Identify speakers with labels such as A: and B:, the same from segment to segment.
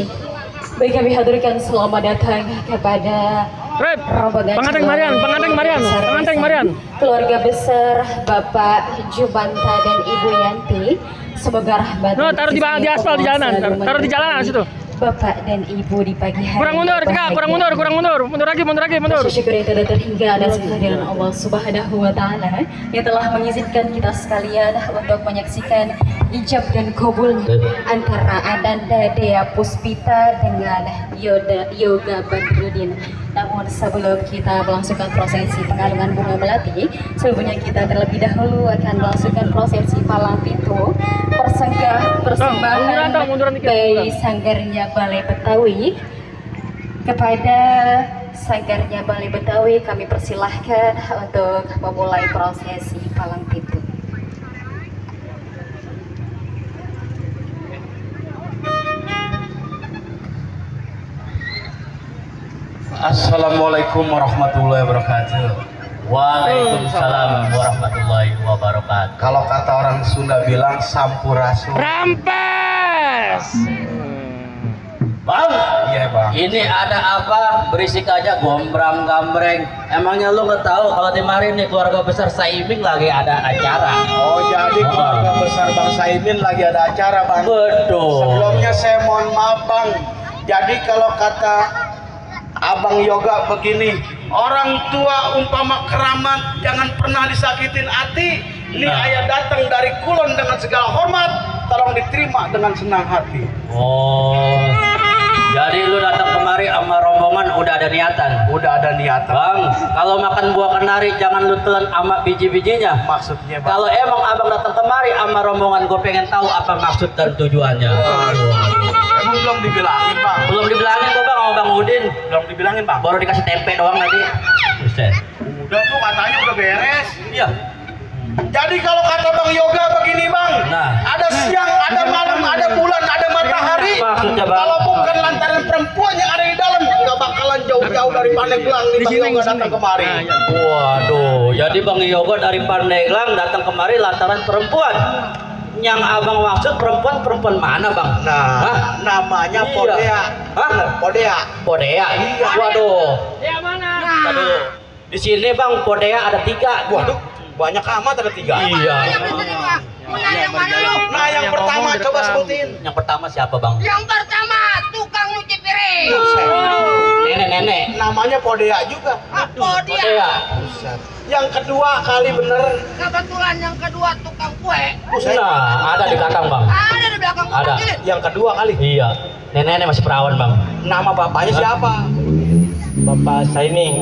A: Syekh. Baik, kami haturkan selamat datang kepada
B: Pengantin Marian.
A: Keluarga besar Bapak Jubanta dan Ibu Yanti. Semoga rahmat.
B: No, taruh di aspal di jalanan. Taruh di jalanan situ.
A: Bapak dan Ibu di pagi hari.
B: Kurang mundur, mundur lagi.
A: Syukur yang tidak terhingga atas kehadiran Allah Subhanahu wa Ta'ala yang telah mengizinkan kita sekalian untuk menyaksikan ijab dan kabul antara Ananda Dea Puspita dengan Yoga Badrudin. Namun sebelum kita melangsungkan prosesi pengalungan bunga melati, sebelumnya kita terlebih dahulu akan melangsungkan prosesi palang pintu persembahan dari Sanggarnya Balai Betawi. Kepada Sanggarnya Balai Betawi kami persilahkan untuk memulai prosesi palang pintu.
C: Assalamualaikum warahmatullahi wabarakatuh.
D: Waalaikumsalam warahmatullahi wabarakatuh.
C: Kalau kata orang Sunda bilang sampurasun.
B: Rampes.
D: Bang,
C: Iya bang.
D: ini ada apa? Berisik aja gombrang-gambreng. Emangnya lu nggak tahu kalau di mari nih keluarga besar Saiming lagi ada acara?
C: Oh jadi keluarga besar Bang Saimin lagi ada acara bang.
D: Betul.
C: Sebelumnya saya mohon maaf bang. Jadi kalau kata Abang Yoga begini, orang tua umpama keramat jangan pernah disakitin hati. Ini ayah datang dari Kulon dengan segala hormat, tolong diterima dengan senang hati.
D: Oh, jadi lu datang kemari sama rombongan udah ada niatan?
C: Udah ada niatan.
D: Bang, kalau makan buah kenari jangan lu telan sama biji-bijinya.
C: Maksudnya bang.
D: Kalau emang abang datang kemari sama rombongan, gue pengen tahu apa maksud dan tujuannya.
C: Emang belum dibilangin bang.
D: Belum dibilangin kok bang sama Bang Udin.
C: Belum dibilangin bang.
D: Baru dikasih tempe doang tadi. Buset.
C: Udah tuh katanya udah beres.
D: Iya.
C: Jadi kalau kata Bang Yoga begini bang,
D: Nah.
C: ada siang, ada malam, ada bulan, ada matahari.
D: Maksudnya bang?
C: Kalau bukan lantaran perempuan yang ada di dalam, nggak bakalan jauh-jauh dari Pandeglang nih Bang Yoga datang kemari.
D: Waduh, jadi Bang Yoga dari Pandeglang datang kemari lantaran perempuan. Yang abang maksud perempuan mana bang?
C: Nah,
D: Hah?
C: namanya
D: Iya.
C: Podea.
D: Hah?
C: Podea.
D: Podea?
C: Iya.
D: Waduh.
B: Dia mana?
D: Aduh. Di sini bang Podea ada 3.
C: Waduh, banyak amat ada 3.
D: Iya.
C: Nah, yang pertama coba sebutin.
D: Yang pertama siapa bang?
E: Yang pertama tukang nyuci piring.
D: Nenek-nenek.
C: Namanya Podea juga.
E: Apa dia?
D: Podea.
C: Buset. Yang kedua kali bener.
E: Kebetulan yang kedua tukang kue.
D: Nah, ada di belakang bang.
E: Ada di belakang
D: Ada.
E: gini.
C: Yang kedua kali.
D: Iya. Nenek-nenek masih perawan bang.
C: Nama bapaknya siapa?
D: Bapak Saiming.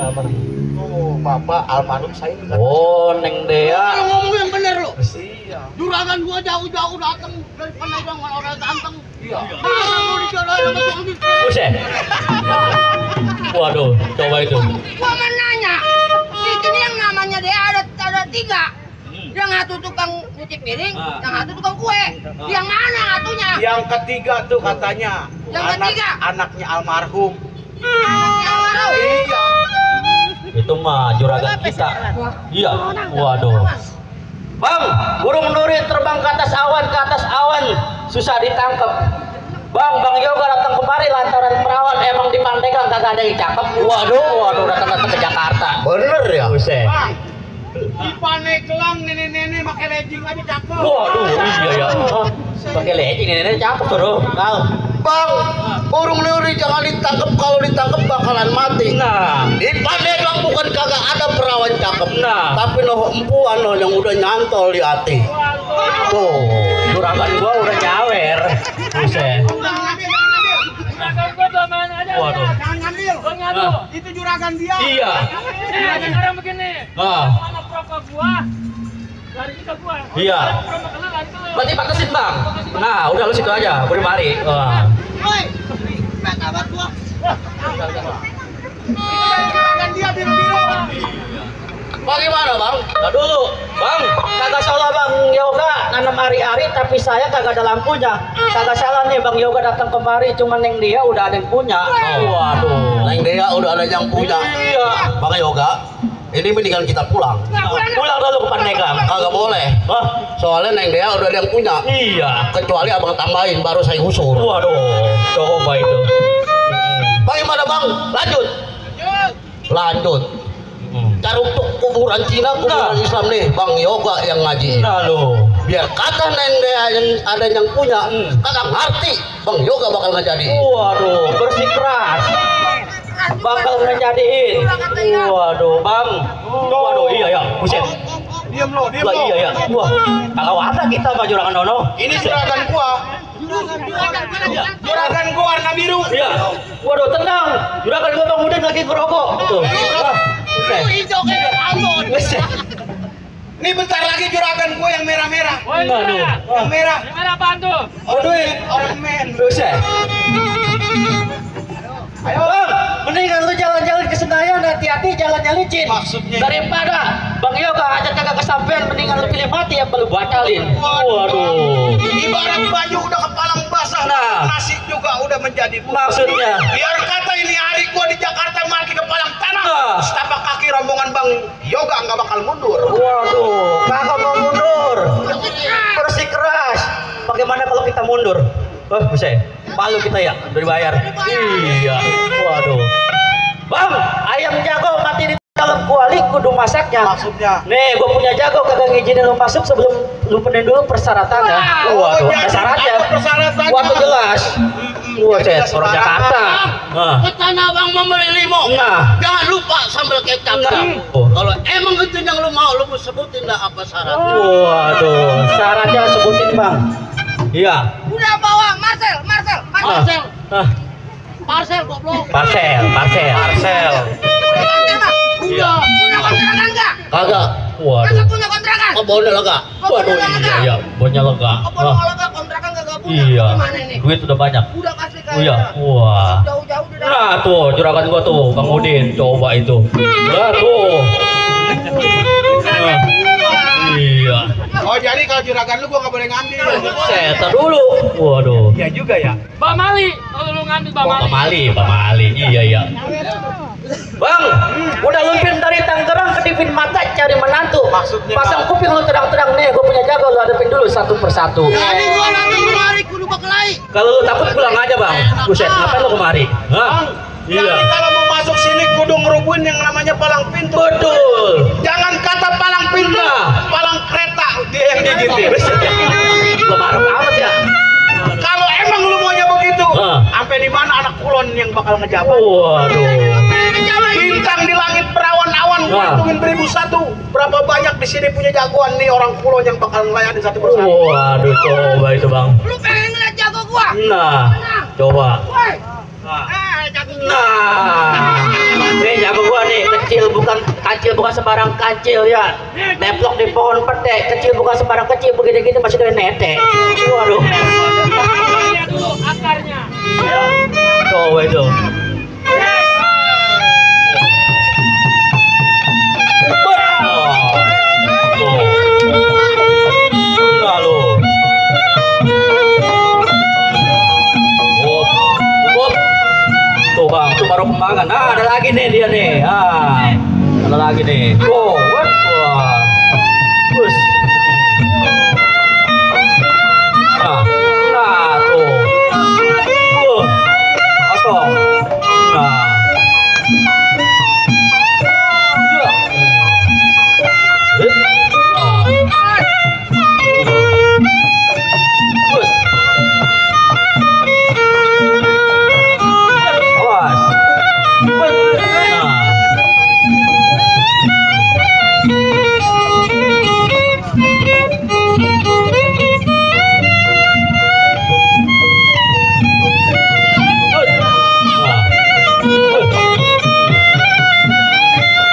C: Oh, bapak almarhum saya.
D: Oh, Neng Dea.
E: Lu ngomong yang bener lu.
C: Iya.
E: Juragan gua jauh-jauh datang dari Pandeglang orang ganteng.
C: Iya.
E: Masa lu dijodohin sama tukang nyuci piring?
D: Buset. Waduh, coba itu.
E: Gua mau nanya. Di sini yang namanya dia ada 3. Yang satu tukang nyuci piring, yang satu tukang kue. Yang mana satunya?
C: Yang ketiga tuh katanya.
E: Yang ketiga?
C: Anaknya almarhum.
E: Yang mana?
C: Iya.
D: Itu mah juragan kita. Iya. Waduh. Bang, burung duri terbang ke atas awan, susah ditangkap. Bang Yoga datang kemari lantaran perawan, emang di Pandeglang kagak ada yang cakep. Waduh, datang ke Jakarta.
C: Bener ya?
D: Buset.
C: Bang, di Pandeglang nenek-nenek pakai legging aja cakep.
D: Waduh, iya ya. Pakai legging nenek cakep tuh. Kal.
C: Bang, burung duri jangan ditangkap, kalau ditangkap bakalan mati.
D: Nah,
C: Di Pandeglang bukan kagak ada perawan cakep.
D: Nah.
C: Tapi noh empuan noh yang udah nyantol di hati.
D: tuh, juragan gua udah nyawer. Buset.
E: Jangan ngambil.
B: Juragan gua belum mana aja.
D: Waduh.
E: Jangan ngambil.
B: Gua ngadu.
E: Itu juragan dia.
D: Iya.
B: Sekarang begini.
D: Ah.
B: Anak perokok gua. Lari ke gua.
D: Iya.
B: Perokok kena lari ke lu.
D: Berarti pantesin bang. Nah, udah lu situ aja, beri mari. Wah.
E: Woi, kata buat gua. Juragan dia biru-biru.
D: Bagaimana bang? Nah dulu, bang, kagak salah bang Yoga nanam ari-ari tapi saya kagak ada lampunya. Kagak salah nih bang Yoga datang kemari, cuman Neng dia udah ada yang punya. Waduh.
C: Neng Dea udah ada yang punya.
D: Iya.
C: Bang Yoga,
D: ini mendingan kita pulang. Pulang dulu ke Pandeglang. Kagak boleh. Hah? Soalnya Neng Dea udah ada yang punya. Iya. Kecuali abang tambahin baru saya usur. Waduh, coba itu. Bagaimana bang? Lanjut. Lanjut. Cari untuk kuburan Cina, kuburan Islam nih, Bang Yoga yang ngaji. Lalu, biar kata Neng Dea yang ada yang punya, kagak ngerti, Bang Yoga bakal ngajadiin. Waduh, bersikeras. Bakal ngejadiin. Waduh, Bang. Waduh, iya ya, buset.
C: Diam lo.
D: Iya ya. Wah, kalau ada kita mah juragan Dono.
C: Ini juragan gua. Juragan gua warna biru.
D: Iya. Waduh, tenang. Juragan gua Bang Udin lagi ngerokok. Tuh.
E: Hijau kayak almond.
C: Ini bentar lagi juragan gua yang merah-merah.
B: Oh, ini merah.
C: Yang merah.
B: Ini merah apaan tuh?
C: Orang men.
D: Buset.
C: Ayo.
D: Mendingan lu jalan-jalan ke Senayan, hati-hati jalannya licin.
C: Maksudnya?
D: Daripada Bang Yoga aja kagak kesampean, mendingan lu pilih mati apa lu batalin. Waduh.
C: Ibarat baju udah kepalang basah,
D: Nah.
C: nasi juga udah menjadi bubur.
D: Maksudnya?
C: Biar kata ini hari gua di Jakarta mati kepalang tanah.
D: Nah.
C: Setapak kaki rombongan Bang Yoga nggak bakal mundur.
D: Waduh, kagak mau mundur. Bersikeras. Bagaimana kalau kita mundur? Oh, buset. Malu kita ya, udah dibayar. Iya. Waduh. Bang, ayam jago mati di dalam kuali kudu masaknya.
C: Maksudnya?
D: Nih, gua punya jago kagak ngizinin lu masuk sebelum lu penuhin dulu persyaratannya. Waduh, ada syaratnya.
C: Persyaratannya.
D: Waduh jelas. Wah,
C: Jadi
D: orang Jakarta. Nah.
E: Ke Tanah Abang membeli limo.
D: Nah.
E: Jangan lupa sambal kecap.
D: Nah. Oh.
E: Kalau emang itu yang lu mau, lu sebutin dah apa syaratnya.
D: Waduh, syaratnya sebutin Bang. Iya.
E: Udah bawa Marcel.
D: Ah.
E: Parcel goblok.
D: Parcel.
E: Udah
D: Iya.
E: punya kontrakan enggak?
D: Kagak.
E: Masa
D: Waduh.
E: punya kontrakan?
D: Oh, boleh lega. Waduh, iya, bonnya lega.
E: Apa lu kalau kontrakan kagak punya?
D: Iya.
E: Gimana nih?
D: Duit udah banyak.
E: Udah kasih
D: Oh iya.
E: kayak
D: Wah.
E: jauh-jauh udah.
D: Nah, tuh juragan gua tuh, Bang Udin, coba itu. Nah, tuh. Nah. Iya.
C: Oh jadi kalau juragan lu gua nggak boleh ngambil.
D: Setan dulu. Waduh.
C: Iya juga ya.
B: Bang Mali. Kalau lu ngambil Bang Mali.
D: Pak Mali. Iya. Bang, udah lumpin dari Tangerang ke Divin Mata cari menantu.
C: Maksudnya,
D: pasang
C: Bang?
D: kuping lu terang-terang nih, gua punya jago lu hadapin dulu satu persatu.
E: Jadi gua nanti kemari kudu berkelahi.
D: Kalau lu takut pulang aja, Bang. Buset, ngapain lu kemari? Hah?
C: Jadi
D: Iya.
C: kalau mau masuk sini kudu ngerubuhin yang namanya palang pintu.
D: Betul.
C: Jangan kata palang pintu,
D: Nah.
C: palang kereta dia yang digitir.
D: Lu marah amat ya?
C: Kalau emang lu maunya begitu,
D: Ah.
C: sampai di mana anak kulon yang bakal ngejabat?
D: Waduh.
C: Bintang di langit berawan-awan, gua
D: Nah.
C: hitungin 1001. Berapa banyak di sini punya jagoan nih orang kulon yang bakal ngelayanin satu persatu.
D: Waduh, coba itu, Bang.
E: Lu pengen ngeliat jago gua?
D: Nah, coba.
E: Woi.
C: Jago
D: Nah, ini jago gua nih, kecil bukan sembarang kancil ya. Neplok di pohon pete, kecil bukan sembarang kecil, begini-gini masih dari nete. Waduh.
B: Lihat dulu akarnya.
D: Ya, coba itu. Tuh Bang, itu baru kembangan. Nah, ada lagi nih dia nih. Ah, ada lagi nih. Wow, wah, bus. Nah, tuh. Kosong. Nah. Ya. Bus. Awas. Nah.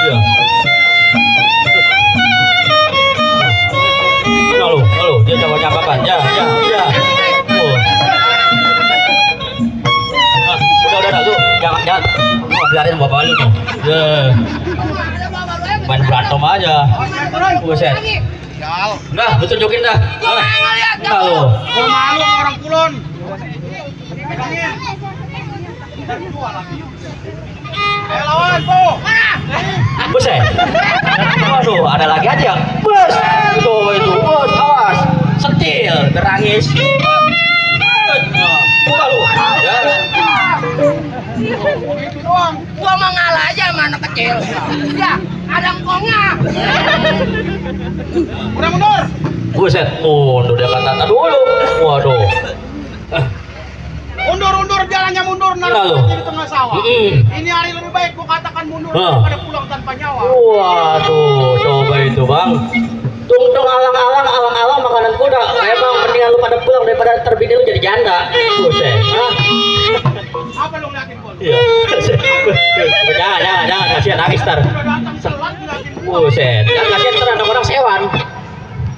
D: Iya. Halo, dia coba nyapakan. Ya. Oh. Udah, lu jangan. Biarin bapak lu tuh. Ya. Main berantem aja. Buset. Nah, lu tunjukin dah. Halo.
C: Gua malu sama orang kulon. Ayo lawan, Po.
D: Buset. Waduh, ada lagi aja. Bus. Tuh itu, bus, awas. Setil, terangis. Buka lu. Ya.
E: Gua mah ngalah aja sama anak kecil. Ya, ada engkongnya.
C: Udah mundur.
D: Buset, mundur dia kata dulu. Waduh.
C: Mundur jalannya mundur
D: Lalu.
C: nanti di tengah sawah. Ini hari lebih baik gua katakan mundur daripada pulang tanpa nyawa.
D: Waduh, coba itu bang. Tung alang-alang makanan kuda. Emang mendingan lu pada pulang daripada terbini lu jadi janda. Buset.
C: Apa lu ngeliatin gua?
D: Iya. Jangan, kasihan nangis tar.
C: Udah datang telat ngeliatin gua.
D: Buset, kan kasihan tar ada orang sewan.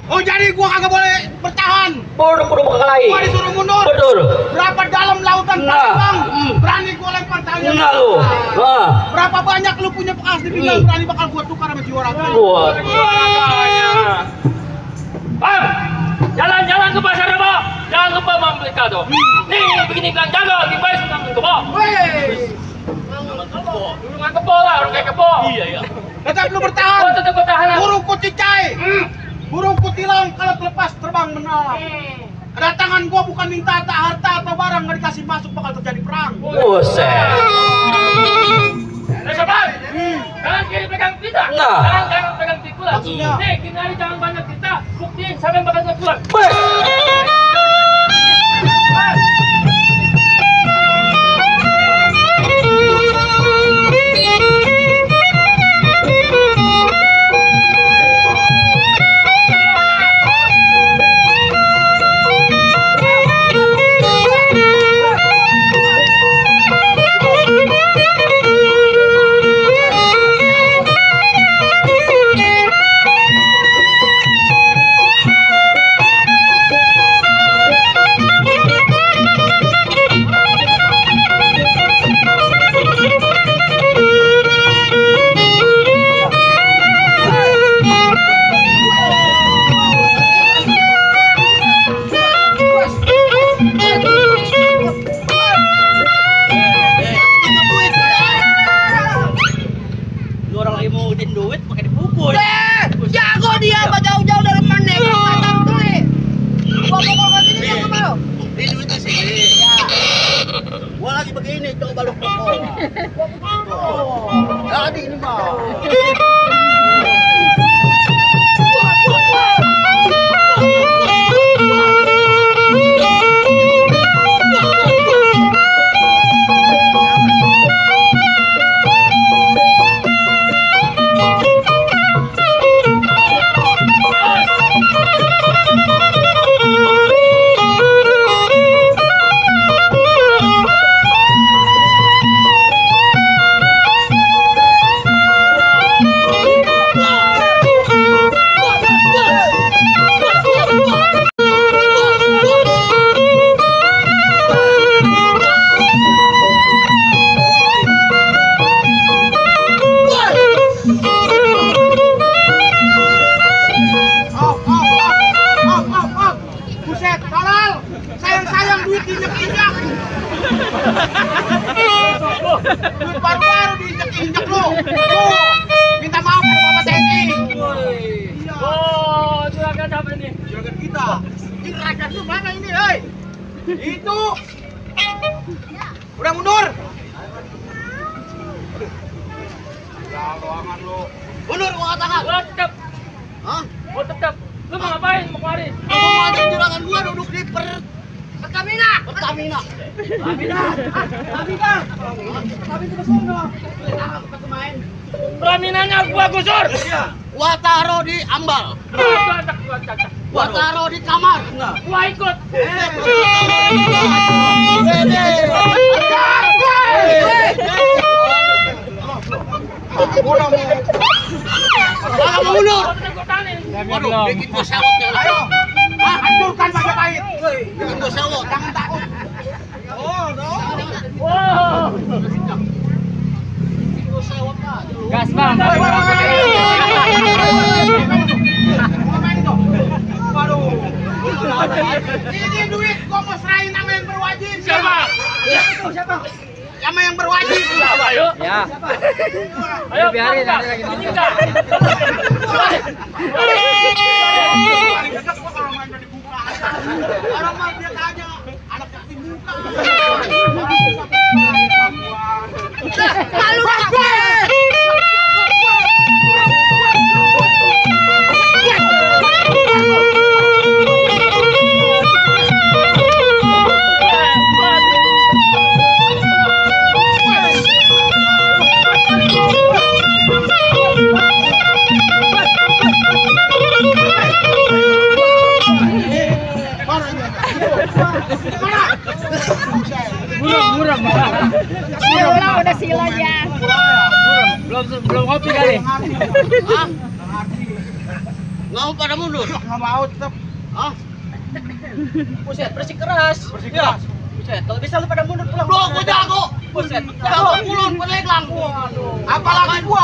C: Oh jadi gua kagak boleh bertahan.
D: Kudu berkelahi.
C: Gua disuruh mundur.
D: Betul.
C: Berapa dalam lautan
D: Nah.
C: Palembang berani gua lempar talian.
D: Nah lu. Wah.
C: Berapa banyak lu punya bekas di pinggang berani bakal gua tukar sama jiwa raga.
D: Buat.
B: Bang, jalan-jalan ke pasar Rebo. Jangan lupa membeli kado. Nih, begini kan jago, di bayi sedang kebo.
C: Weh.
B: Dulu kebo lah, orang kayak kebo. Iya.
C: Tetap lu bertahan.
B: Oh, tetap bertahan.
C: Burung kucicai. Burung kutilang kalau terlepas terbang menolak. Kedatangan gua bukan minta harta atau barang, nggak dikasih masuk bakal terjadi perang.
D: Buset.
B: Sobat, kanan kiri pegang kita.
D: Nah.
B: Kanan pegang pikulan.
C: Maksudnya?
B: Nih, kiri jangan banyak kita. Buktiin sampai bakal keluar.
D: Bus.
E: Jago dia, apa jauh-jauh dari mana? Kata beli. Gua pokok ke sini dia kemana?
C: Ini duitnya sini. Gua lagi begini, coba lu pokok. Jadi ini mah. Buset, tolol. Sayang-sayang duit diinjek-injek. Duit baru-baru diinjek-injek lu. Tuh, minta maaf ke Bapak TNI. Iya.
B: Oh, juragan apa ini?
C: Juragan kita. Juragan lu mana ini, hei? Itu. Udah mundur. Ya, ruangan lu. Mundur gua katakan.
B: Oh, tetap.
C: Hah?
B: Oh, tetap. Lu mau ngapain? Mau kemari?
C: Aku mau ajakin juragan gua duduk di Pertamina. Pertamina. Tapi ke sono. Kita main.
B: Pelaminannya gua gusur.
C: Gua taruh di ambal.
B: Gua cacak.
C: Gua taruh di kamar.
B: Gua ikut.
C: Jangan mundur.
B: Gua tanin.
C: Waduh, bikin gua sewotnya. Ayo. Hancurkan Majapahit. Bikin gua sewot. Jangan takut. Oh, no.
B: Wow.
C: Bikin gua sewot lah.
B: Gas, Bang.
C: Ini duit gua mau serahin sama yang berwajib.
B: Siapa?
C: Siapa?
E: sama yang berwajib.
B: Apa, ayo?
F: Ya.
B: Ayo,
F: Biarin,
B: Pak.
F: nanti lagi nonton.
B: Ini enggak.
C: Orang mah dia tanya anak kasih muka.
E: Malu banget.
A: Udah silanya.
F: Belum ngopi kali.
E: Nggak mau pada mundur.
C: Nggak mau tetap.
F: Buset, bersikeras.
C: Bersikeras.
F: Buset, kalau bisa lu pada mundur pulang.
E: Bro, gua jago.
F: Buset,
E: Jago pulun, peneglang.
C: Apalagi gua.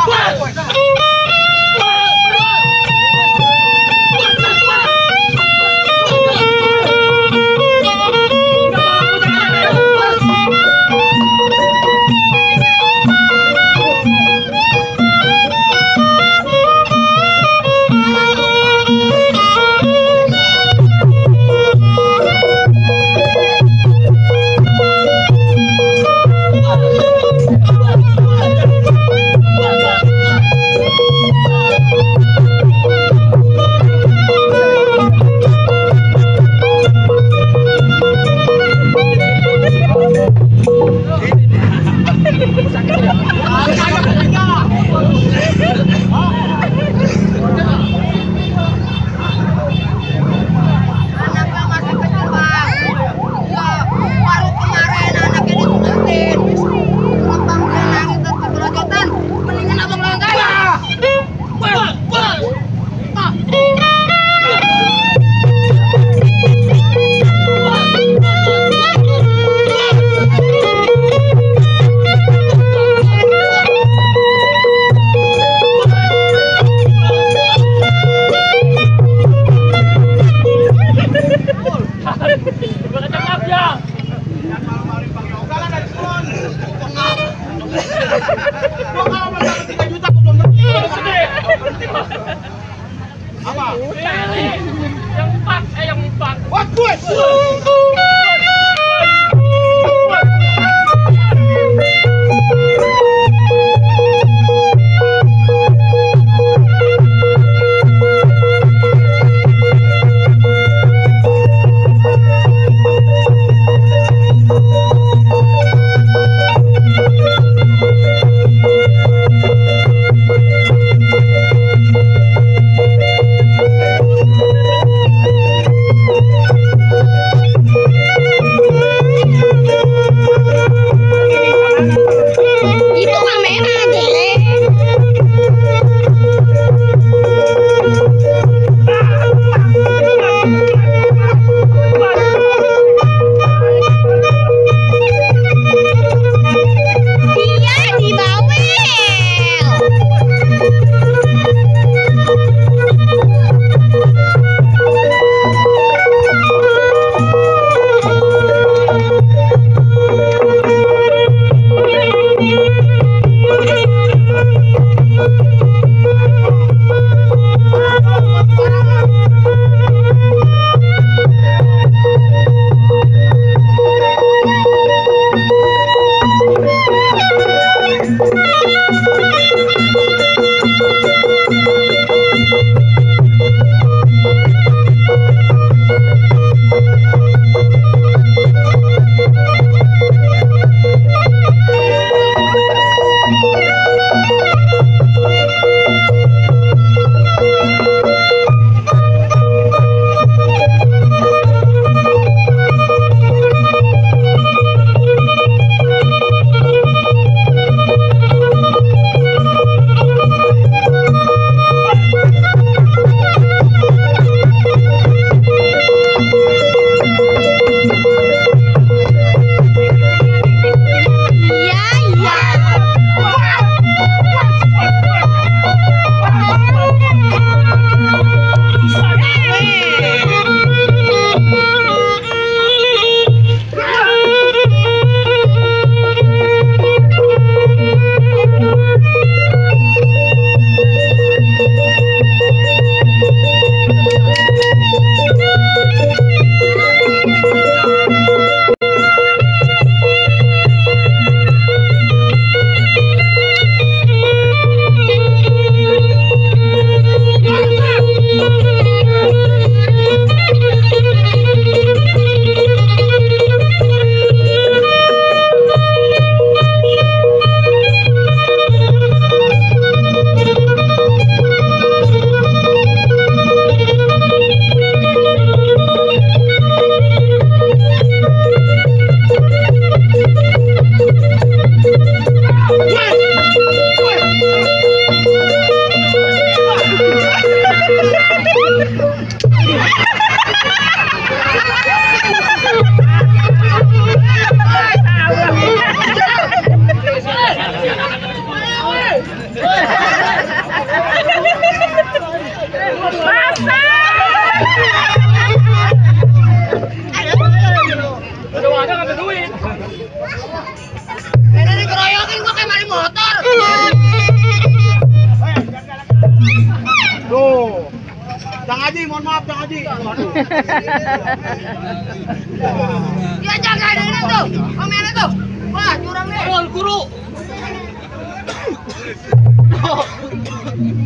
E: Dia jaga ini tuh, komennya tuh. Wah, curang nih. Guru.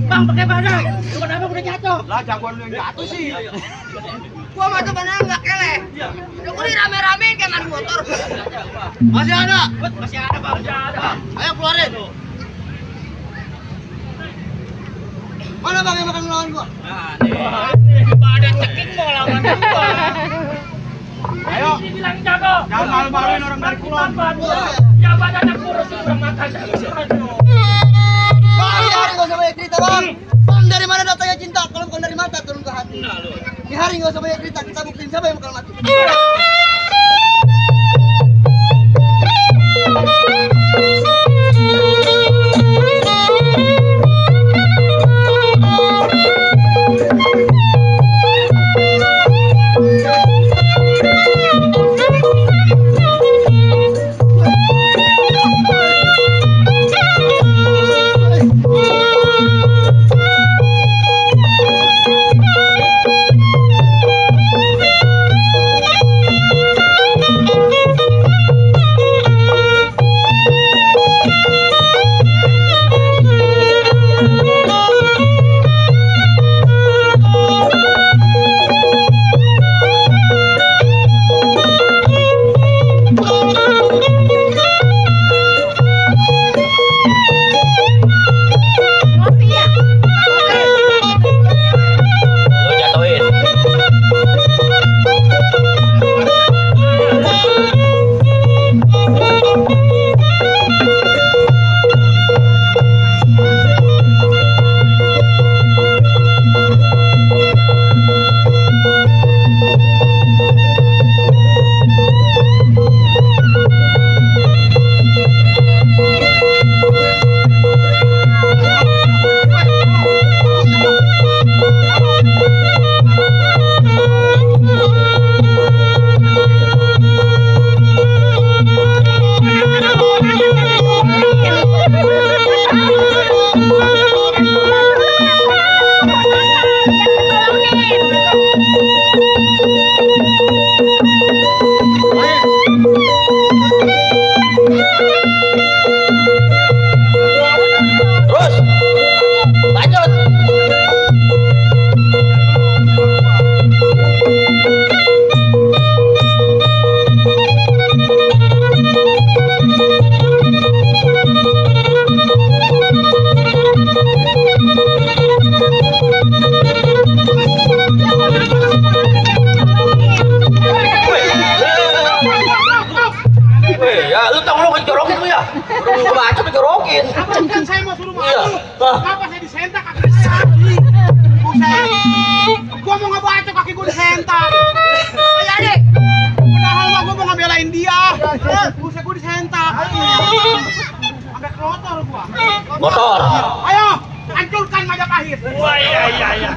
E: Bang, pakai badai. Cuma apa udah jatuh?
C: Lah jagoan lu yang jatuh sih.
E: Gua mah tuh benar nggak keleh. Udah gua rame-ramein kayak main motor.
C: Masih ada.
B: Masih ada, Bang. Masih ada.
C: Ayo keluarin. Mana bang yang makan lawan gua?
B: Nah, nih. Pada cekik mau lawan gua.
C: Ayo.
B: Dibilang jago.
C: Jangan malu-maluin orang dari kulon.
B: Ya badannya kurus orang makan.
E: Bang, di hari nggak usah banyak cerita bang. Bang, dari mana datangnya cinta? Kalau bukan dari mata turun ke hati. Di hari nggak usah banyak cerita. Kita buktiin siapa yang bakal mati.
C: Kenapa saya disentak kaki saya? Gua mau ngebaca kaki gua disentak.
E: Ayo deh.
C: Padahal mah gua mau ngebelain dia. Buset gua disentak. Sampai kotor gua.
D: Motor.
C: Ayo, hancurkan Majapahit.
B: Wah, iya.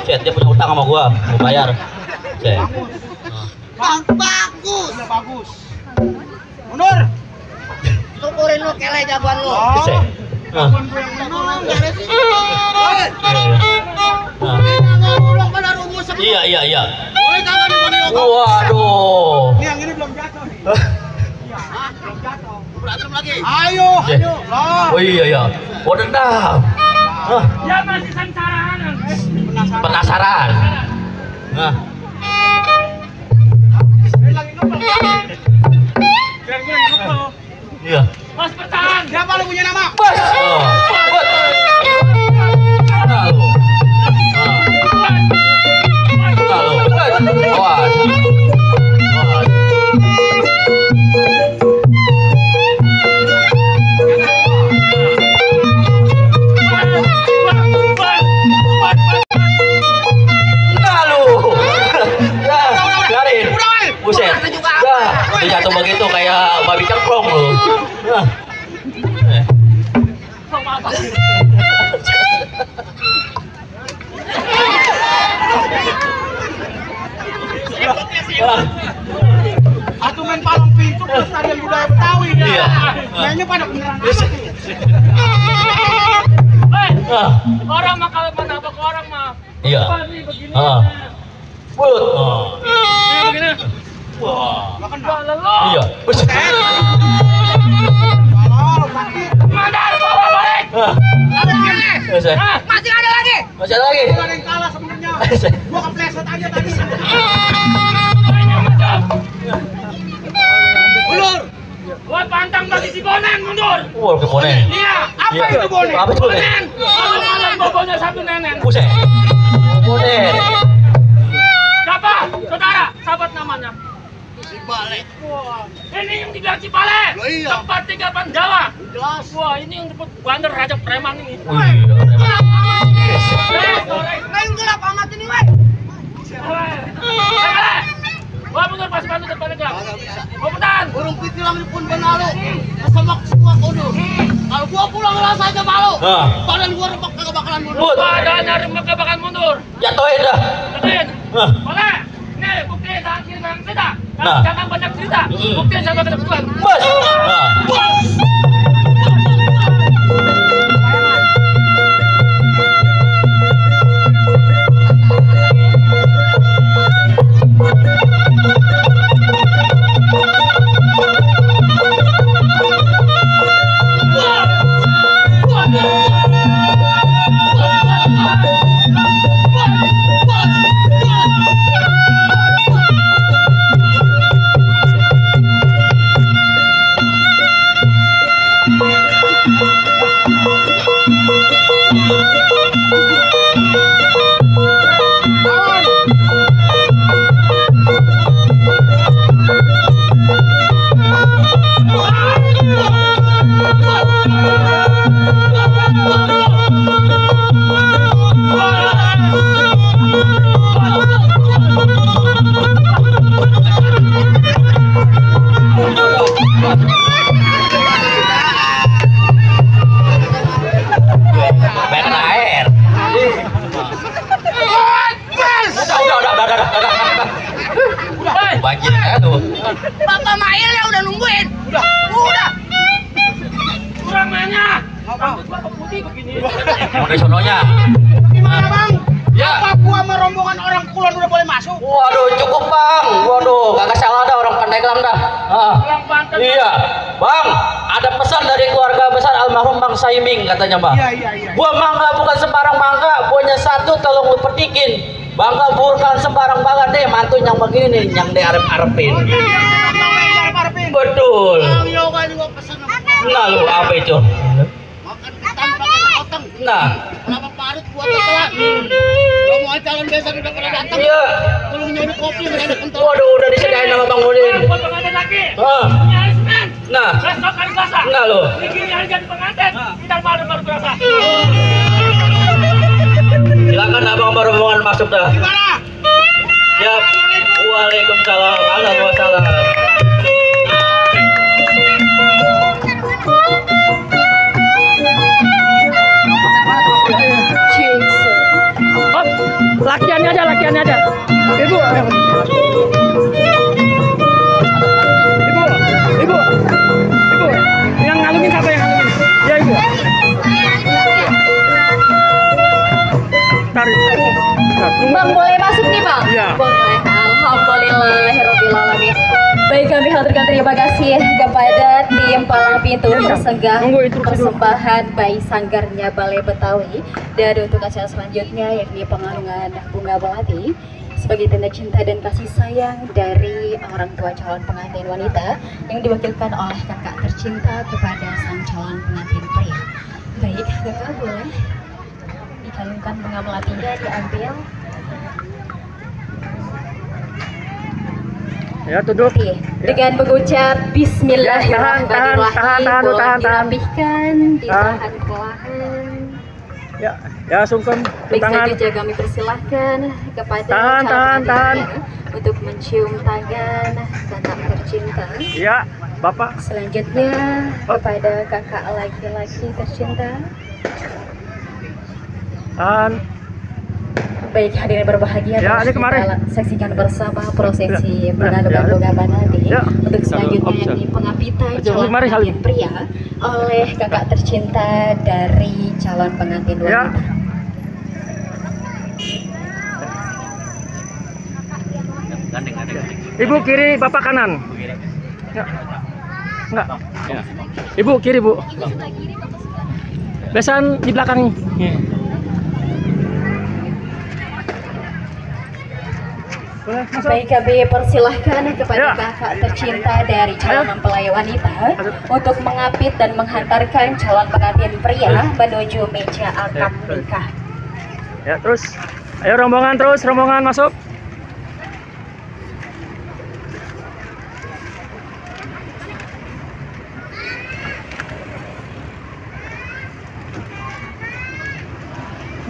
D: Dia punya utang sama gua, mau bayar.
E: Bagus.
C: Udah bagus. Mundur.
E: Syukurin lu keleh jagoan lu.
C: Jagoan gua yang menang.
D: Iya.
C: Boleh kagak nih Bang Yogo?
D: Waduh.
C: Nih yang ini belum jatuh nih. Iya, belum jatuh. Berantem lagi. Ayo. Lah.
D: Oh iya. Oh dendam.
B: Ya masih sangsaraan.
D: Penasaran. Nah. Iya.
B: Mas bertahan.
C: Siapa lu punya nama?
D: Bos. Oh. Bos. Lalu. Lalu. Awas. Buset. Itu jatuh begitu kayak babi cengklong lu.
C: Atau main palang pintu pelestarian budaya Betawi ya.
D: Iya.
C: Mainnya pada beneran
B: Orang mah kalau menabrak orang mah.
D: Iya.
B: Begini.
D: Bulut.
B: Begini.
D: Wah.
B: Leluh.
D: Iya. Buset.
B: Mandar bawa balik.
D: Buset.
E: Masih ada lagi.
D: Masih ada lagi.
C: ada yang kalah sebenarnya. Gua kepleset aja tadi.
B: Ulur. Gua pantang bagi si Bonen mundur.
D: Wah, ke bonen.
B: Iya.
C: Apa
D: Iya.
C: itu bonek?
D: Apa itu bonen?
B: Bonen. Malam-malam bobonya satu nenek.
D: Buset. Bonen.
B: Siapa? Saudara, sahabat namanya.
C: Si Bale.
B: Wah, ini yang dibilang Cipale.
C: Loh, iya.
B: Tempat 3 Jawa.
C: Jelas.
B: Wah, ini yang disebut bandar Raja Preman ini.
D: Wih,
E: Main gelap amat ini, weh.
B: Wah, mundur pas bantu depan aja. Mau bertahan.
E: Burung pitilang pun benalu. Kesemak semua kudu. Kalau gua pulang rasa aja malu. Badan gua rebek kagak bakalan mundur.
D: Mut.
B: Badan hari maka bakal mundur.
D: Jatuhin dah.
B: Betul.
D: Hah.
B: Boleh. Nih, bukti jangan kirim cerita.
D: Nah.
B: Jangan banyak cerita. Bukti sama kebetulan.
D: Bos. Nah. Banjir ya tuh.
E: Bapak Mail ya udah nungguin. Udah.
B: Kurang banyak. Rambut gua putih begini.
D: Mau di sononya.
C: Gimana bang?
D: Ya.
C: Apa gua sama rombongan orang Kulon udah boleh masuk?
D: Waduh, cukup bang. Waduh, kagak salah dah orang Pandeglang dah.
B: Orang Banten.
D: Iya, bang. Ada pesan dari keluarga besar almarhum Bang Saiming katanya bang.
C: Iya.
D: Buah mangga bukan sembarang mangga, buahnya satu tolong lu petikin. Bangga bukan sembarang bangga deh, mantu yang begini nih, yang diarep-arepin. Betul.
E: Bang Yoga juga pesen sama gua.
D: Nah lu apa itu?
E: Makan ketan pakai sekoteng.
D: Nah,
E: Kenapa parut buat telat? Gua mau calon desa udah pada datang.
D: iya.
E: Tolong nyari kopi ada kental.
D: Waduh, udah disediain sama Bang Udin.
B: Buat pengantin lagi.
D: Ah.
B: Punya Ismen.
D: Nah,
B: Besok hari Selasa.
D: nah lu.
B: Begini hari jadi pengantin. Kita malam baru berasa.
D: Silakan abang rombongan masuk dah.
C: Gimana?
D: Siap. Waalaikumsalam. Waalaikumsalam.
B: Lakiannya aja. Ibu. Yang ngalungin siapa yang ngalungin? Ya ibu. Tarik.
A: Bang boleh masuk nih bang?
B: Iya.
A: Boleh. Alhamdulillahirobbilalamin. Baik, kami haturkan terima kasih kepada tim palang pintu persembahan Bayi Sanggarnya Balai Betawi. Dan untuk acara selanjutnya yakni pengalungan bunga melati sebagai tanda cinta dan kasih sayang dari orang tua calon pengantin wanita yang diwakilkan oleh kakak tercinta kepada sang calon pengantin pria. Baik, kakak boleh dikalungkan bunga melatinya, diambil.
F: Ya, duduk.
A: Oke, dengan mengucap Bismillahirrahmanirrahim, boleh dirapihkan, ditahan perlahan.
F: Ya, sungkem
A: Baik,
F: tangan.
A: selanjutnya kami persilahkan kepada
F: Tahan.
A: calon untuk mencium tangan kakak tercinta.
F: Ya, Bapak.
A: Selanjutnya kepada kakak laki-laki tercinta.
F: Tahan.
A: Baik, hadirin berbahagia,
F: Ya, ini
A: kita
F: kemarin.
A: saksikan bersama prosesi
F: Ya.
A: pengalukan
F: Ya.
A: bunga melati.
F: Ya.
A: Untuk selanjutnya yakni pengapitan calon
F: Mari,
A: pengantin pria oleh kakak tercinta dari calon pengantin
F: Ya.
A: wanita.
F: Ibu kiri, Bapak kanan. Ya. Enggak. Ibu kiri, Bu. Besan di belakang. Boleh masuk.
A: Baik, kami persilahkan kepada
F: Ya.
A: kakak tercinta dari calon mempelai wanita untuk mengapit dan menghantarkan calon pengantin pria menuju meja akad nikah.
F: Ya, terus. Ayo rombongan masuk.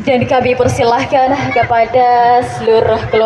A: Dan kami persilahkan kepada seluruh keluarga